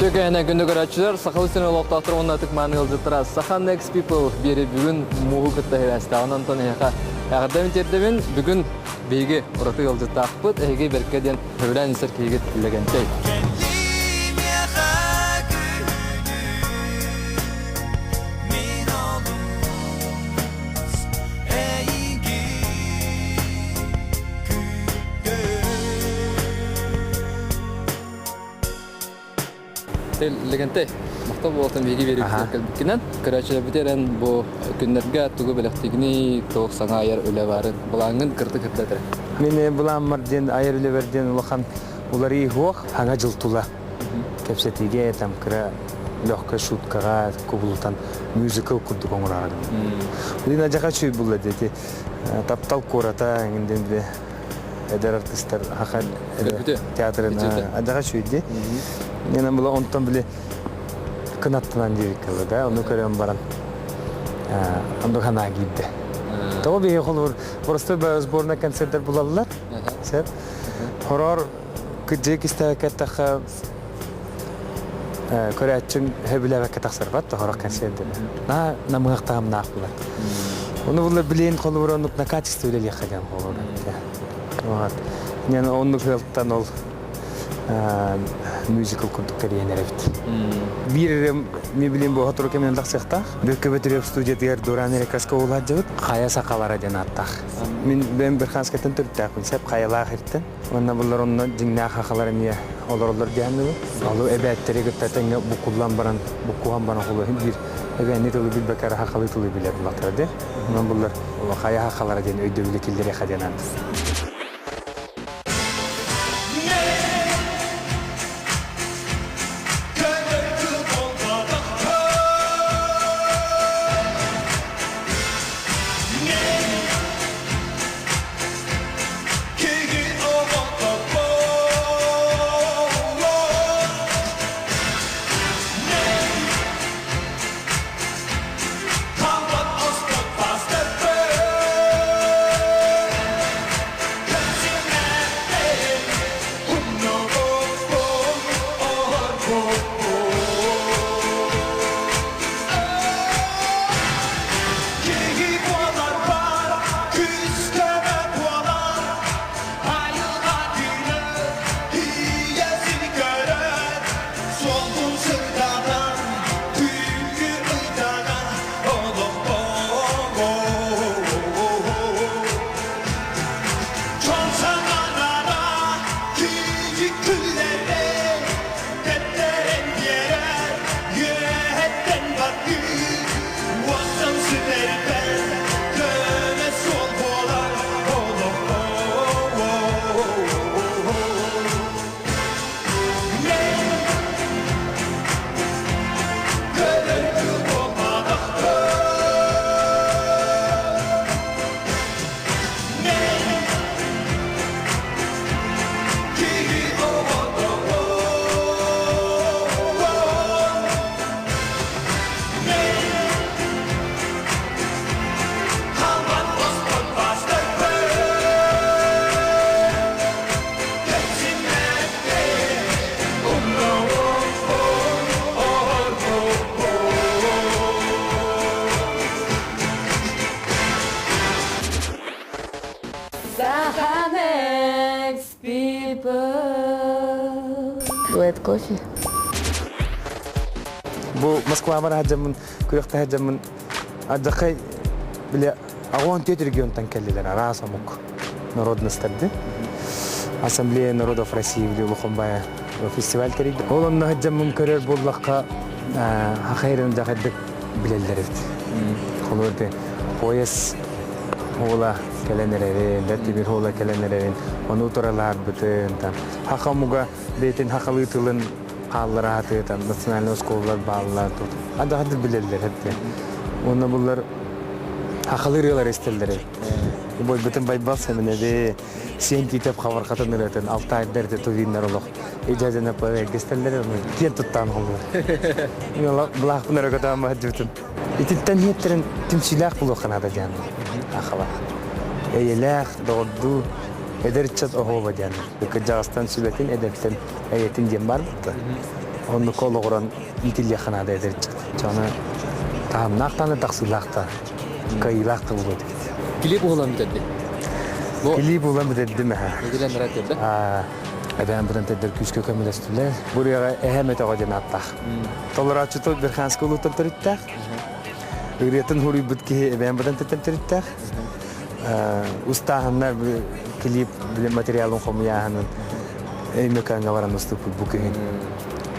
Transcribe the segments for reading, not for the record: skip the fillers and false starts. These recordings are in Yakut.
Үтүө кэһэнэ күндү көрөөччүлэр, Сахалыы сирин олохтоохторо уонна ытык-мааны ыалдьыттара Саха Next People биэри бүгүн мууһу кытта сибээстээх. Онон онтон эһиэхэ эҕэрдэбин тиэрдэбин. Бүгүн биһиги ураты ыалдьыттаахпыт. Эһиги бэркэ диэн сөбүлээн истэр киһигит Лэгэнтэй. Лэгэнтэй, махтал буолтун биһиги биэриибитигэр кэлбиккинэн. Көрөөччүлэрбит эрэн бу күннэргэ тугу бэлэхтиигиний, туох саҥа айар үлэ баарын былааҥҥын кырдык кырдатар. Мин былааммар диэн айар үлэбэр диэн улахан уларыы суох, саҥа дьыл тула кэпсэтиигэ там кыра легкая шуткаҕа кубулутан мюзикл курдук оҥорорум. Билин адьаха үчүгэй булла диэти таптал куората эҥин диэн бile эдэр артыыстар хаха театрын адьаха үчүгэй Нена була онтон били кынаттанан диэбиккэ да ону көрөн баран оннук санаа киирдэ. Тоҕо биһи холобур просто сборная концерттэр булаллар. Сеп. Хороор кырдьык истээбэккэ көрөөччүҥ сөбүлээбэккэ тахсарбат тоһорох концерт На намыһах таһымнаах булар. Ону булар билиэн холобур оннук на качество үлэлиэххэ диэн холобур. Вот. Нен оннук ыалтан ол мюзикл курдук тэрийэн эрэбит. Биир эрэ мебелин буоха туру кэминэн тахсыахтаах. Бүккэ Бөтүрүөп студиятыгар Дуран Эрекаска уулаадьыбыт. Хайа сахалара диэн ааттаах. Мин бэйэм Верханскайтан төрүттээхпин, сеп хайалаах иртэн. Уонна буллар онно дьиҥнээх хахалар эмиэ олороллор диэханныбын. Алу эбээттэри кытта тэҥҥэ буккуллан баран, буккуһан баран холуһун биир эбээнни тылы билбэккэ эрэ хахалыы тылы билэр буллахтара диэн. Онон буллар хайа хахалара диэн өйдөбүлү киллэриэххэ диэн ааттыыр. Саханекс people. Дуэт кофе. Бу Москвабар сылдьаммын, күрэхтэһэ сылдьаммын алдьархай били 64 регионтан кэллилэр араас омук народностарды. Ассамблея народов России били улахан баайа фестиваль тэрийди. Ол онно сылдьаммын көрөр буоллахха хахайрын дьахайдык билэллэр эбит. Холобур пояс уола кэлэн эрэрин, да тимир уола кэлэн эрэрин, ону туралаарбытын, там хаха омуга бэйэтин хахалыы тылын хаалларааты, там национальный оскуолалар бааллар, тут адаҕады билэллэр эбит. Уонна буллар хахалыы ырыалар истэллэр эбит. Бойбутун Байбал Сэмэнэби, Сиэн Тиитэп хабархатын ырыатын Алтайдар тувиннар олох идьадьана эргистэллэр киэн туттаан холлор. Былаахпын өрө көтөөн баһадьыбытым. Итинтэн иһиттэрин түмсүүлээх буолуохха наада диэн ахала. Эйэлээх, доҕордуу, эдэр ыччат оһуоба диэн. Кырдьаҕастан сүбэтин, эдэртэн эйэтин диэн бар бутта. Оннукка олоҕуран иитиллиэххэ наада эдэр ыччат. Дьону таһымнаах даҕаны тахсыылаах да, кыайыылаах да буолуо этибит. Клип уһулан бүтэрди. Клип уһулан бүтэрдим эһэ. Нэдиэлэн баран тиэрдэ. Эбээн бытантайдар күүскэ көмөлөстүлэр. Бу ырыаҕа эһэм өтөҕө диэн ааттаах. Толорооччута Верханскай улууттан төрүттээх. Ырыатын хуруйбут киһи эбээн бытантайтан төрүттээх. Устааһыннар клип материалын хомуйааһынын Өймөкөөҥҥө баран уступпут бу күһүн.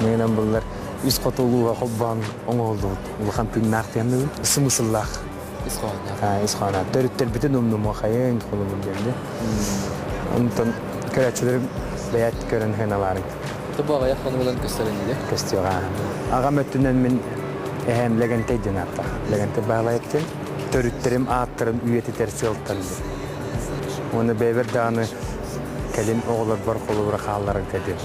Мыынан буллар үс хоту улууһа холбоон оҥоһуллубут улахан тыыннаах диэн сымысыллаах. Ис хоһоонноох. Ис хоһоонноох. Төрүттэрбитин умнумуохайыҥ холобур диэн. Онтон көрөөччүлэрим бэйэт көрөн сыаналаарыҥ. Бу аҕыйах хонугунан көстөрүн дии. Көстүөҕэ. Аҕам өттүнэн мин эһээм Лэгэнтэй диэн ааттаах. Лэгэнтэй Баһылайап диэн. Төрүттэрим ааттарын үйэтитэр сыалтан диэн. Уонна бэйэбэр даҕаны кэлин оҕолорбор холобура хаалларарга диэн.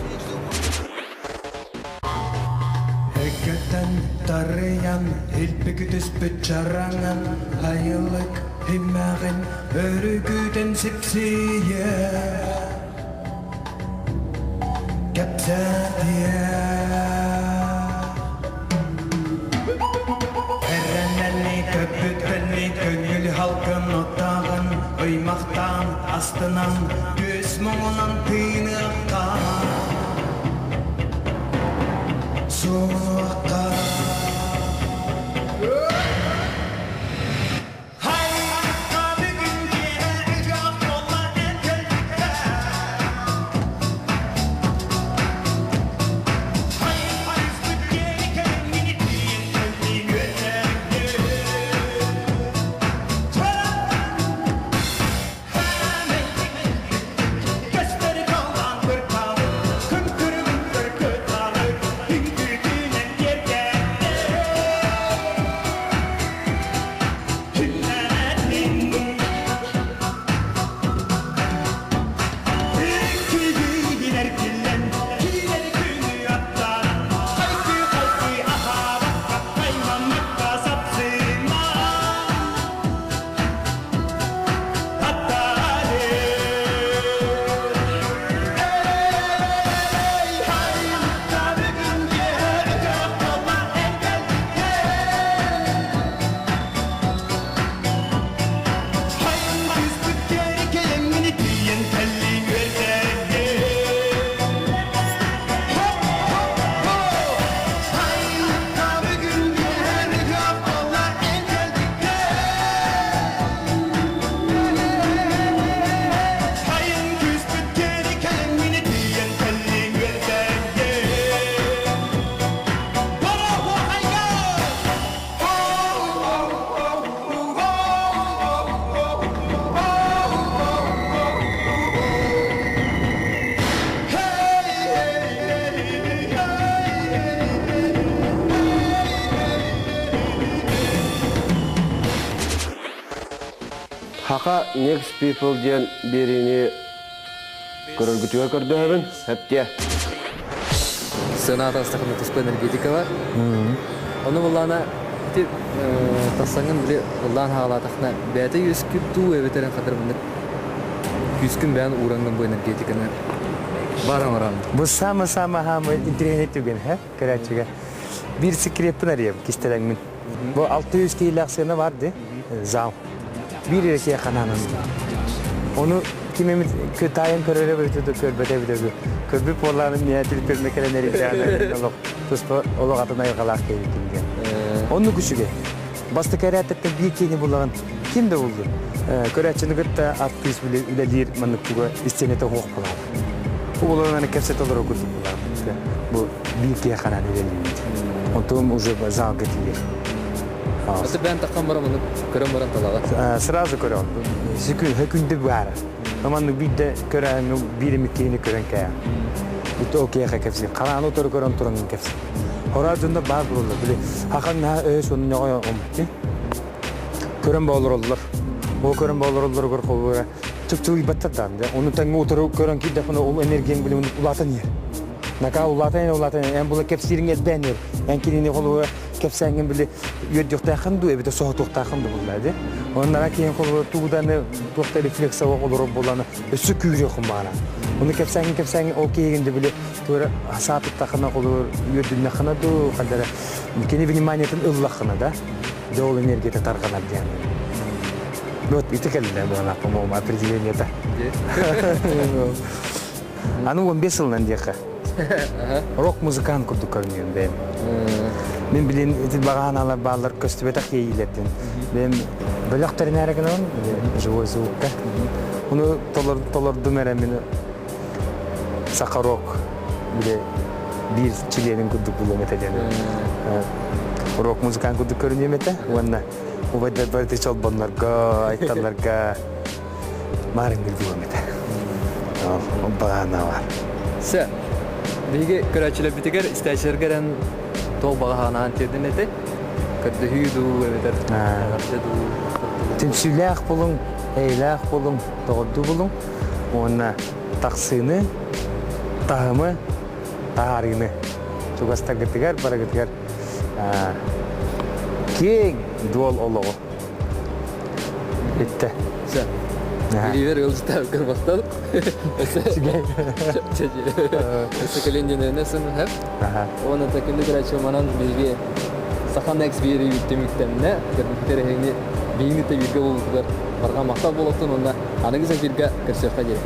Эккэтэн тарыйан, илбики түспүт чараҥын, айылык имэҕин өрүкүтэн сипсийэ кэпсэтиэ. Эрэнэни көппүттэни көҥүл халкын оттааҕын ыймахтаан астынан түөс муҥунан тыыныахха суоҕунуохха Хаха Next People диэн биэриини көрөргүтүгэр көрдөһөбүн. Хэптиэ. Сцена тастахына туспа энергетика бар. Ону буллаана ити тахсаҥҥын били ыллаан хаалаатахна бэйэтэ үөскүүр дуу эбэтэр хатыр мындык күүскүн бэйэн уураҥҥын бу энергетиканы бар оҥорон. Бу самый-самый интэриэһинэй түгэн, һэ, көрөөччүгэ. Биир секреппин арыйабын, кистэлэҥмин. Бу 600 киһилээх сыана бар дии, зал. Биир эрэ киһи ханаанан. Ону ким эмит таайан көрөрө эбитэ да көрбөтө эбитэ үһү. Көрбүт буоллаҕына миэхэ түлүпүөммэ кэлэн эрийдэҕинэ олох туспа олох атын айылҕалаах киһибитин диэн. Оннук үчүгэй. Бастакы эрээтэттэн биир киһини булаҕын ким да буллун. Көрөөччүнү кытта артыыс үлэлиир маннык туга истиэнэтэ суох буолаҕын. Бу буолан аны кэпсэтэ олорор курдук буолаҕын. Бу биир киһи ханаан үлэлиибит. Онтум уже залга тиийэр. Это бэйэн таххан баран маннык көрөн баран талаҕа. Сразу көрөҕүн. Күндү баара. Маннык биирдэ көрөөҥҥү биир эмит киһини көрөн кэйэҕин. Бүт ол киһиэхэ кэпсиир. Харааны утары көрөн туран кэпсиир. Хораа дьоннор баар буолаллар. Били хахан наһаа өһөс уонна ньоҕой омукти. Көрөн боолороллор. Ол көрөн боолороллоругар холобура чыпчылыйбаттар даҕаны. Ону тэҥҥэ утары көрөн киирдэххинэ ол энергияҥ били улаатан иһэр. Накаа улаатан иһэр, улаатан иһэр. Эн була кэпсиириҥ элбээн иһэр. Эн кинини холобура кэпсээҥҥин били үөрдүөхтээххин дуу эбэтэр соһутуохтааххын дуу булла ди. Онон киһин холобура тугу даҕаны туох да рефлекс олорор буоллаҕына өссө күүрүөххүн баҕара. Оны кэпсээҥин кэпсээҥин ол киһигин да били туора саатыттахына холуур үөрдүннэххинэ дуу ханна кини вниманиетын ыллаххына да дьэ ол энергията тарҕанар диэн. Вот ити кэллэ буолла, по-моему, определение-то. Аны 15 сылынан диэххэ. Рок-музыкант курдук көрүнүөм бэйэм. Мин билин ити баҕаһаналар бааллар көстүбэтэх иэйиилэрдин. Бэйэм бөлөх тэринээри гынабын, живой звукка. Ону толордум эрэ мин саха рок бile биир чилиэнин курдук булуом этэ диэн. Рок музыкант курдук көрүнүөм этэ. Уонна убайдар барыты чолбоннорго, айталларга маарыҥҥыр буолуом этэ. Баҕана бар. Сэ, биһиги көрөөччүлэрбитигэр, истээччилэргэ эрэн туох баҕа санаан тиэрдин этэй? Көрдөһүү дуу, эбэтэр эҕэрдэ дуу? Түмсүүлээх булуҥ, эйэлээх булуҥ, доҕордуу булуҥ уонна тахсыыны, таһымы, таһаарыыны чугастаргытыгар, барыгытыгар киэҥ дуол олоҕу Иттэ. Все. Биривер ыалдьыттаабыккар махтал. Өссө кэлин диэн сын хэп. Уонна күндү көрөөччү манан биһиги Саха Next биэрии түмүктэннэ. Көрбүттэр эһигини биһигини тэбииргэ буолбутугар барҕа махтал буолуохтун уонна аныгы эфиргэ көрсүөххэ диэри.